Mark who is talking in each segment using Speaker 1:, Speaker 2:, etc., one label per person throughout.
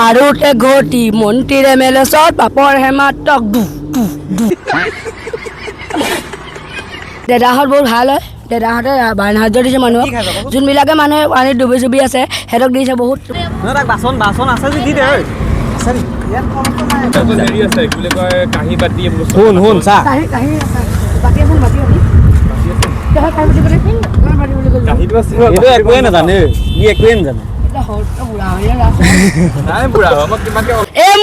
Speaker 1: আৰু তে ঘটি মন্ত্ৰীৰে মেলে চব পাপৰ হেমাতক do do do. দাদাহঁত বহুত ভাল হয়। দাদাহঁতে বান সাহাৰ্য দিছে মানুহক, যোনবিলাকে মানুহে পানীত ডুবি চুবি আছে সিহঁতক দিছে বহুত।
Speaker 2: নহয়, তাক বাচন বাচন আছে যদি দি দে ঐ। আছে নি?
Speaker 3: তাৰপিছত হেৰি আছে, কি বুলি কয়, কাঁহী বাতি এইবোৰ বস্তু।
Speaker 2: শুন শুন, চা।
Speaker 1: কাঁহী কাঁহী বাতি আছে, বাতি আছে।
Speaker 3: কাঁহীটো আছে।
Speaker 2: এইটো একোৱে নাজানে ঐ। ই একোৱে নাজানে।
Speaker 3: নাই বুঢ়া হোৱা, মই কিমানকে
Speaker 1: এই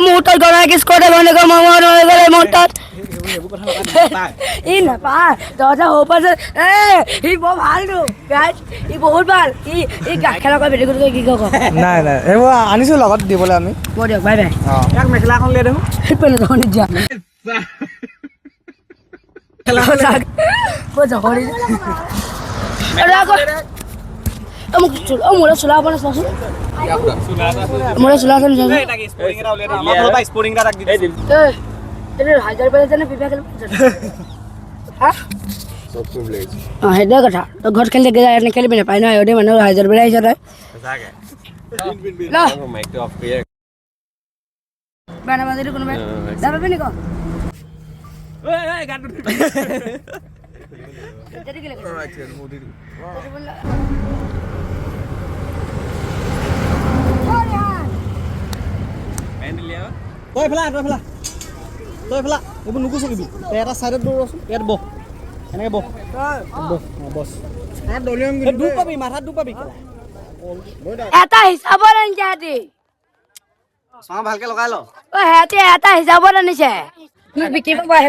Speaker 1: মুহূৰ্তত গণেশ স্কোৱাডে গণেশ মমন হৈ গ'ল। এই মুহূৰ্তত ই নাপায়। তহঁতে সৰু পৰা যে এ সি বৰ ভালতো গাইজ, ই বহুত ভাল। ই ই খেলা কৰে, বেলেগ কি কয়?
Speaker 4: নাই নাই, এইবোৰ আনিছোঁ লগত দিবলৈ আমি।
Speaker 1: হ'ব দিয়ক, বাই বাই।
Speaker 4: অঁ।
Speaker 2: ইয়াক মেখেলা এখন উলিয়াই দেখোন।
Speaker 1: পেলাই যা, বৰ জহৰি। আকৌ অ মোক অ মোলৈ চোলা হ'ব নে? চোৱাচোন, মোলৈ চোলা আছে নে? চোৱাচোন।
Speaker 2: তাক স্পৰ্টিং এটা উলিয়াই দে। আমাৰ ফালৰ পৰা স্পৰ্টিং এটা তাক দি দিছোঁ।
Speaker 1: এই এইটো 1000 ರೂಪಾಯಿ আছে নে ফ্ৰী ফায়াৰ খেলিব? হা, অঁ, সেইটোৱে কথা। তই ঘৰত খেলি থাকিলে ইয়াত নেখেলিবি, নাপায় নহয়। সিহঁতে মানুহ 1000 ರೂপাই আহিছ তই। ল।
Speaker 3: মাইকটো অফ কৰি।
Speaker 1: বেয়া নাপাওঁ যদি কোনোবাই, বেয়া পাবি নি ক? যদি কেলে কৈছ?
Speaker 2: তই এইফালে আহ, তই এইফালে আহ। তই এইফালে আহ। এইবোৰ নুগুচকিবি। তই এটা চাইডত দৌৰচোন। ইয়াত বহ, এনেকে বহ, বহ, অঁ, বছ। এই দুখ পাবি, মাথাত দুখ পাবি কেলা।
Speaker 1: এটা হিচাপত আনিছে সিহঁতি।
Speaker 2: চশমা ভালকে লগাই ল।
Speaker 1: অ, সিহঁতি এটা হিচাপত আনিছে। তুমি বিকিব পাৰা,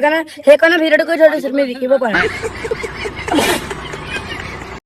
Speaker 1: সেইকাৰণে ভিডিঅ'টো কৰি থৈ দিছো। তুমি বিকিব পাৰা।